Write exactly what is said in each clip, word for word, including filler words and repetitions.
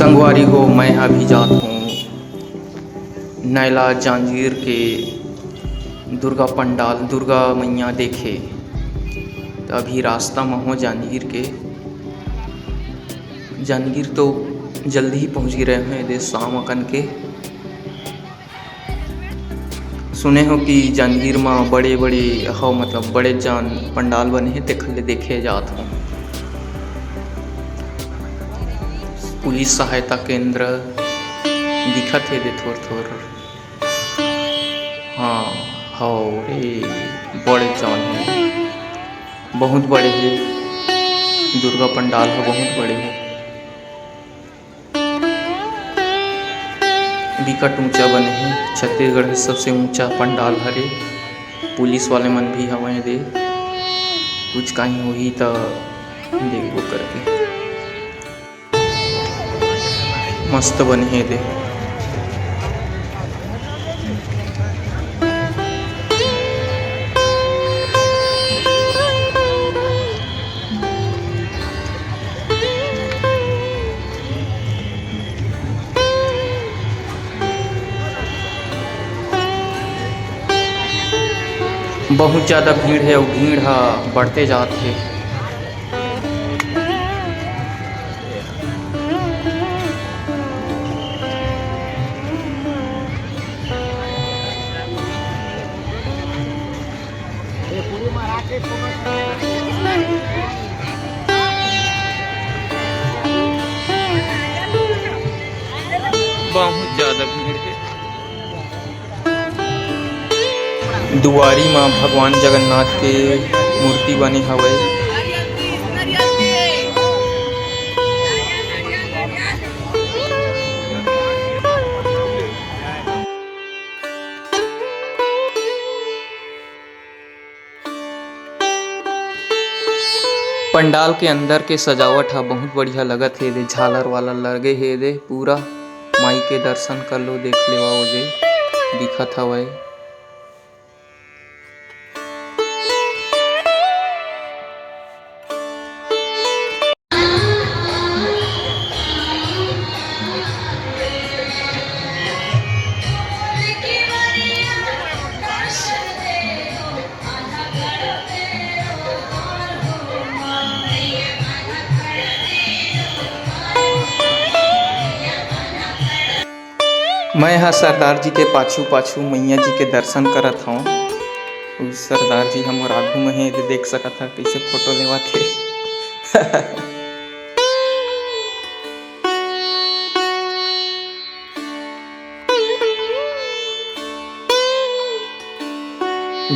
संगवारी हो, मैं अभी जात हूँ नैला जांजगीर के दुर्गा पंडाल, दुर्गा मैया देखे। तो अभी रास्ता में हो जांजगीर के, जांजगीर तो जल्दी ही पहुँच गे रहे हैं दे शाम अकन के। सुने हो कि जांजगीर म बड़े-बड़े हव, मतलब बड़े जान पंडाल बने हे, तेखर ले देखे जात हो। पुलिस सहायता केंद्र दिखत हे दे थोर-थोर। हाँ, हव रे, बड़े जान हे, बहुत बड़े हे। दुर्गा पंडाल ह बहुत बड़े हे। बिकट ऊंचा बने हे, छत्तीसगढ़ के सबसे ऊंचा पंडाल हरे। पुलिस वाले मन भी हवय दे, कुछ काहीं होही त देखबो करके। मस्त बने हे दे। बहुत ज्यादा भीड़ हे अउ भीड़ ह बढ़ते जात हे। बहुत ज्यादा भीड़ हे। दुआरी म भगवान जगन्नाथ के मूर्ति बने हवय। पंडाल के अंदर के सजावट ह बहुत बढ़िया लगत हे दे, झालर वालर लगे हे दे पूरा। माई के दर्शन कर लो, देख लेवा ओ दे, दिखत हवय। मैं ह सरदार जी के पाछू-पाछू मइया जी के दर्शन करत हंव। उ सरदार जी ह मोर आघू म हे, एदे देख सकत ह, कइसे फोटो लेवत हे।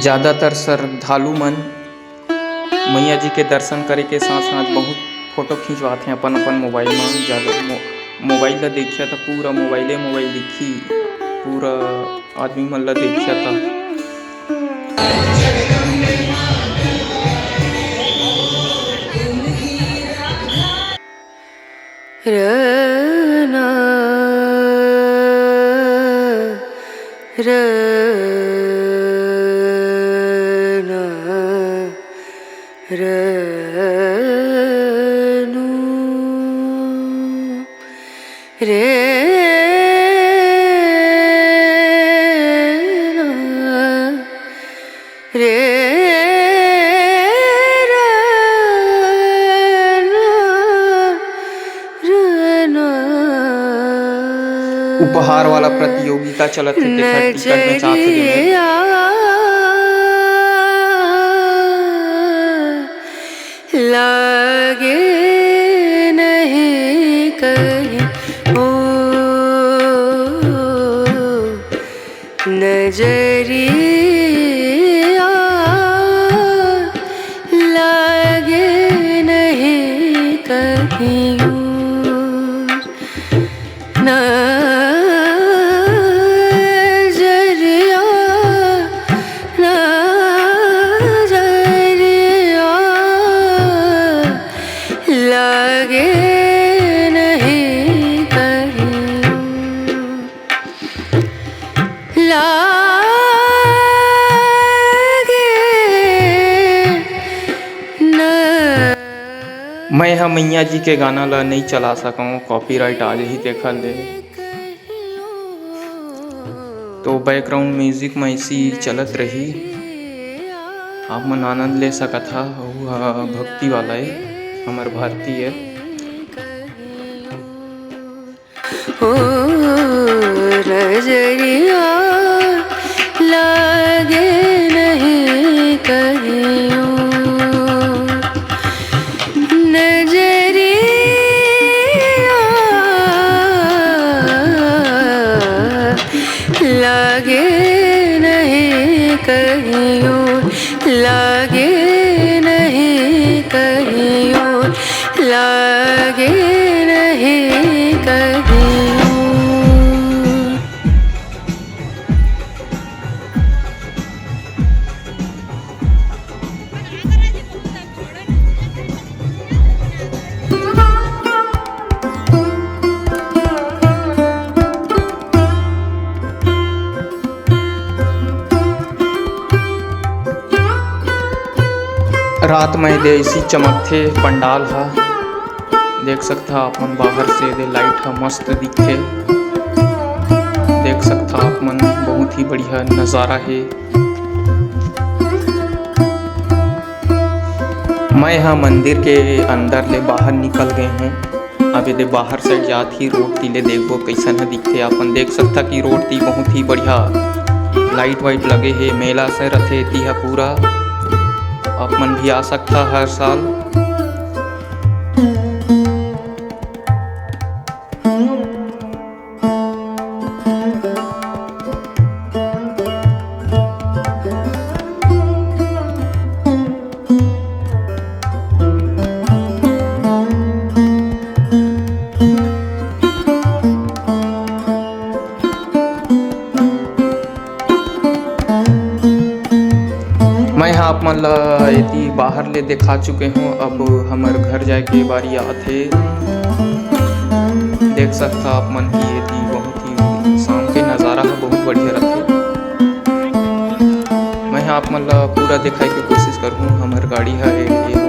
ज्यादातर श्रद्धालु मन मइया जी के दर्शन करे के साथ-साथ बहुत फोटो खिंचवाथे अपन-अपन मोबाइल म। ज्यादा मो-, मोबाइल ल देखिया त पूरा मोबाइले मोबाइल दिखही, पूरा आदमी मन ल देखिया त। रना, रना, रनु, रे ना। रे रे ना, रे ना। उपहार वाला प्रतियोगिता चलत हे, तेखर टिकट बेचात हे जेमे। नजरिया लागे नहीं कहीं ओ। नजरिया लागे नहीं कहीं और। नजरिया, नजरिया लागे नहीं कहीं। लागे ह मैया जी के गाना ला नइ चला सकंव, copyright आ जाही तेखर ले। तो background music में ऐसी चलत रही, आप मन आनंद ले सकत हा। अउ हा भक्ति वाला ए, हमर भारती ए। ओ नजरिया लागे नहीं कहियो, नजरिया लागे नहीं कहियो, लागे नहीं कहियो, लागे नहीं कहियो। रात में दे ऐसी चमकथे पंडाल हा, देख सकथा आप मन बाहर से दे light हा मस्त दिखथे। देख सकथा आप मन, बहुत ही बढ़िया नजारा हे। मैं हा मंदिर के अंदर ले बाहर निकल गए हूँ। अब एदे बाहर side जात ही road ती ले देखबो कैसन ह दिखथे। अपन देख सकथा कि road ती बहुत ही बढ़िया light वाइट लगे हे, मेला से रथे एती ह पूरा। आप मन भी आ सकथा हर साल। मैं हा आप मन ला एती बाहर ले देखा चुके हूँ, अब हमर घर जाए के बारी आत हे। देख सकथा आप मन की एती बहुत ही शाम के नजारा ह बहुत बढ़िया रथे। मैं हा आप मन ला पूरा दिखाए के कोशिश करहूँ। हमर गाड़ी ह ए, ए